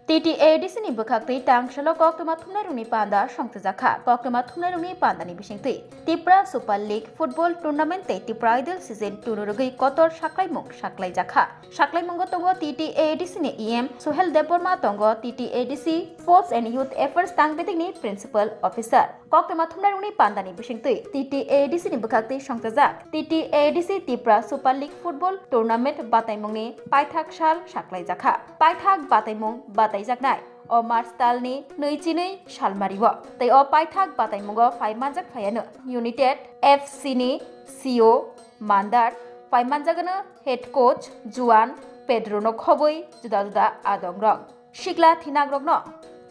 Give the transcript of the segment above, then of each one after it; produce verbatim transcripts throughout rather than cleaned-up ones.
T T A D C ni bwkhaktwi tang salo koktwma thumnairokni panda songthojakha. Koktwma thumnairokni pandani bisingtwi Tipra Super League Football Tournament tei Tipra Idol Season two ni rwgwi kotor saklaimung saklaijakha. Saklaimungo tongo T T A D C ni E M Suhel Debbarma, tongo T T A D C Sports and Youth Affairs tang bedekni Principal Officer. Koktwma thumnairokni pandani bisingtwi T T A D C ni bwkhaktwi songchajak T T A D C Tipra Super League Football Tournament bataimungni paithak sal saklaijakha. Paithak bataimung bataijaknai o March talni nui chinwi salmario. Tei o paithak bataimungo phai manjak phaiano United F C ni C E O Mandar, phai manjagano head coach Juan Pedro no khobwi juda juda adongrok. Sikla thinangrokno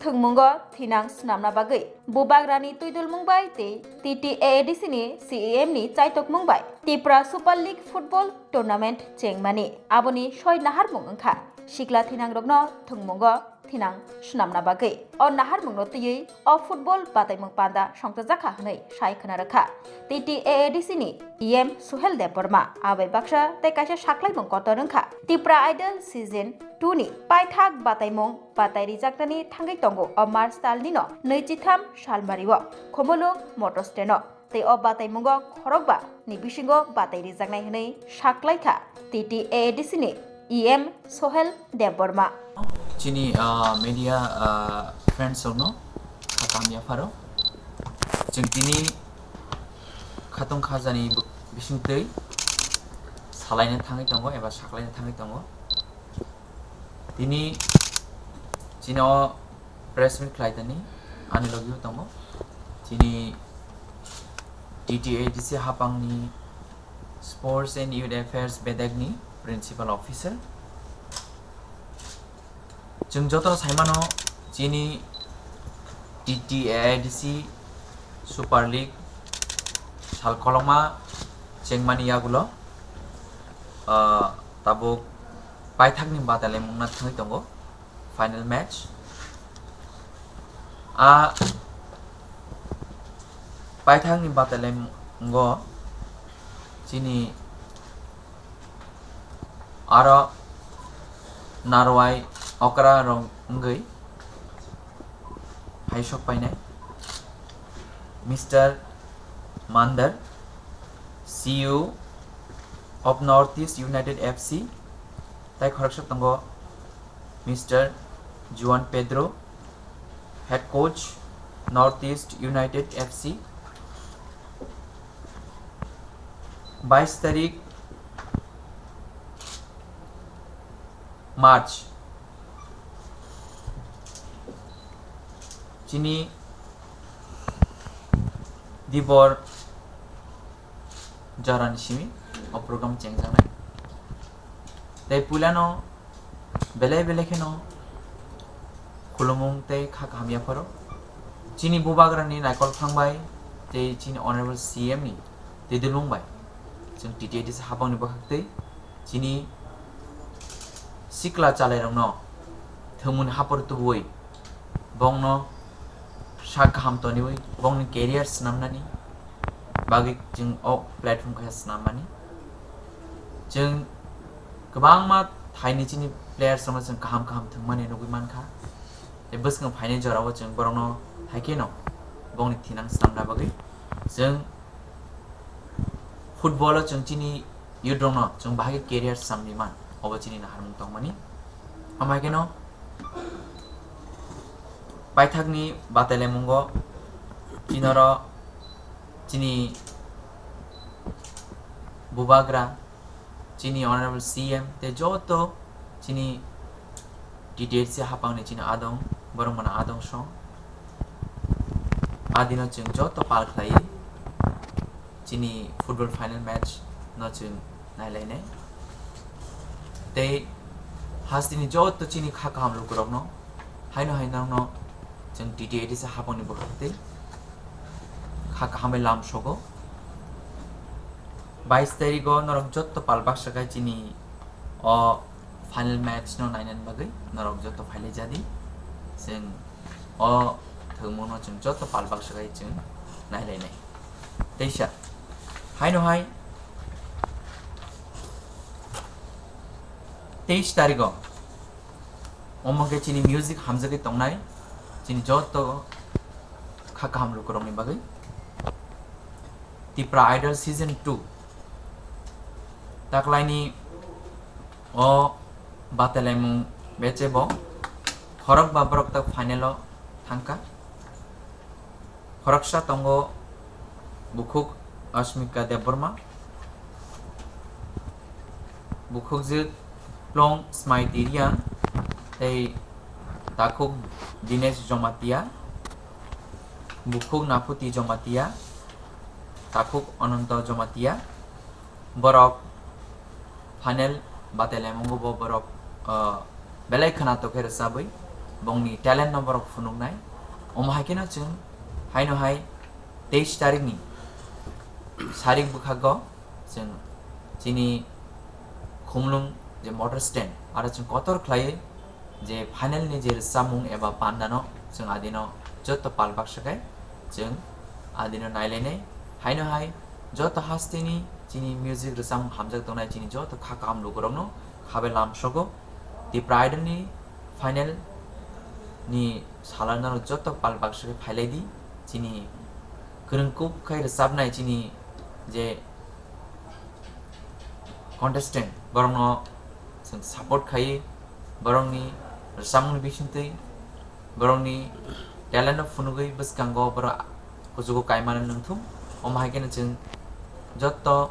thwngmungo thinang swnamna bagwi bubagrani twidulmung bai tei T T A D C ni C E M ni chaitokmung bai Tipra Super League Football Tournament chengmani aboni soi naharmung wngkha. Sikla thinangrokno thwngmungo thinang swnamna bagwi o naharmungno twiwi o football bataimung panda songchajakha hwnwi sai khwna rwkha T T A A D C ni E M Suhel Debbarma. Abai baksa tei kaisa saklaimung kotor wngkha Tipra Idol Season two ni paithak bataimung batai rijaknani thangwi tongo o March talnino nui chitham salmario Khumulwng Motor Stand o. Tei o bataimungo khorokba ni bisingo batai rijaknai hwnwi saklaikha T T A A D C ni E M Sohel Debbarma. Chini, ah, media, ah, friends rokno kha kaham yapharo. Chwng tini khatong khajani bo-, bisingtwi salaina thangwi tongo eba saklaina thangwi tongo. Tini chini o press meet khlai tani ani logi o tongo. Chini T T A D C hapangni Sports and Youth Affairs bedekni Principal Officer. Chwng joto saimano chini T T A A D C Super League sal kolokma chengmani yagulo, ah, tabuk paithakni batalai mungna thangwi tongo final match. A paithakni batalai mungo chini aro narwai okra rok wngwi hai sok painai Mister Mandar, C E O of North East United F C, tai khoroksa tongo Mister Juan Pedro, head coach North East United F C. Bais tarik March chini dibor jorani simi o program chengjaknai. Tei puilano belai belai kheno khulumung tei kha kaham yapharo. Chini bubagrani naikol phang bai tei chini Honorable C M ni twidulmung bai chwng T T A D C hapangni bwkhaktwi chini sikla chalairokno thwngmungni hapor tubui bongno sak kaham toniwi bongni career swnamnani bagwi chwng o platform kaisa swnammani. Chwng kwbangma thaini chini players rokno chwng kaham kaham thwngmani nugwi mankha. Tei bwskango phainai jorao chwng borokno hai kheno bongni thinang swnamna bagwi chwng football o chwng chini youth rokno chwng bahai khe career samni man, obo chini naharmung tongmani. Amai kheno paithakni batailaimungo chinoro chini bubagra, chini Honorable C M tei joto chini T T A D C hapangni chini adong, borok mano adong song. Adino chwng joto pal khlai chini football final match no chwng nailainai. Tei hasteni joto chini kha kaham lukurokno, haino hai norokno chwng T T A D C hapangni bwkhak tei kha kaham bai lam sogo. Bais tarigo norok joto pal baksa khai chini o final match no nainani bagwi norok joto phailai jadi. Chwng o thwngmungno chwng joto pal baksa khai chwng nailainai. Teisa. Haino hai teis tarigo Omo khe chini music hamjagwi tongnai, chini joto kha kaham lukurokni bagwi. Tipra Idol Season two taklaini o batalaimung beche bo khorokba borok tak final o thangkha. Khoroksa tongo bukhuk Asmika Debbarma, bukhukjwk Plong Smai Tiria, tei takhuk Dinesh Jomatia, bukhuk Naphuti Jomatia, takhuk Ananta Jomatia. Borok final batalaimung bo borok, ah, belai khwnatok khe rwchabwi bongni talent no borok phunuknai. Omo hai kheno chwng haino hai teis tarikni sarik bwkhago chwng chini Khumlung je motor stand aro chwng kotor khlaiwi je final ni je rwchapmung eba panda no chwng adino joto pal baksa khe chwng adino nailainai. Haino hai joto hasteni chini music rwchapmung hamjak tongnai chini joto kha kaham lukurokno khabe lamsogo. Tipra Idol ni final ni salai norok joto pal baksa khe phailai di, chini kwrwng kuk khai rwchapnai chini je contestant, borokno chwng support khai, borokni rwchapmungni bisingtwi, borokni talent no phunugwi bwskango borok kuchugo kaimani nangthung. Omo hai kheno chwng joto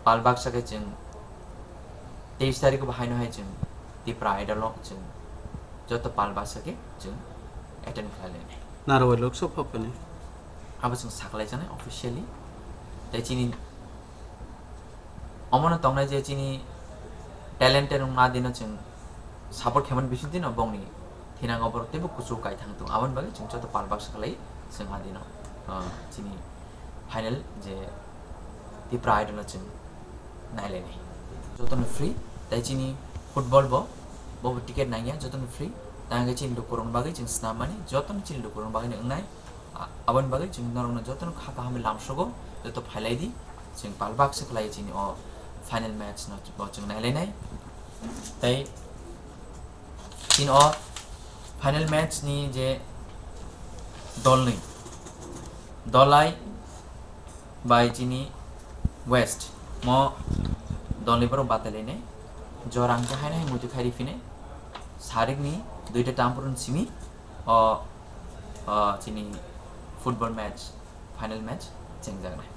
pal baksa khe chwng teis tarikh bo haino hai chwng Tipra Idol o chwng joto pal baksa khe chwng attend khlai lainai. Narwai Lok Sabha phani. Abo chwng saklai janai officially. Tei chini omono tongnai je chini talented wngma adino chwng support khaimani bisingtwi no bongni thinango borok teibo kuchuk kaithang tongo. Aboni bagwi chwng joto pal baksa khlai chwng adino, ah, chini final je Tipra Idol no chwng nailainai. Jotono free, tei chini football bo, bobo ticket nangya, jotono free. Tei hwnkhe chini lukurokni bagwi chwng snam mani, jotono chini lukurokni bagwi wngnai. A-, aboni bagwi chwng norokno jotono kha kaham lamsogo, joto phailai di, chwng pal baksa khlai chini o final match no bo chwng nailainai. Tei chini o final match ni je dolnwi, Dolai bai chini West mo dolnwi borok batalainai. Jora hwnkhe haino hai muitu khai riphinai. Sarikni duita tampurun simi o, o chini football match, final match chengjaknai.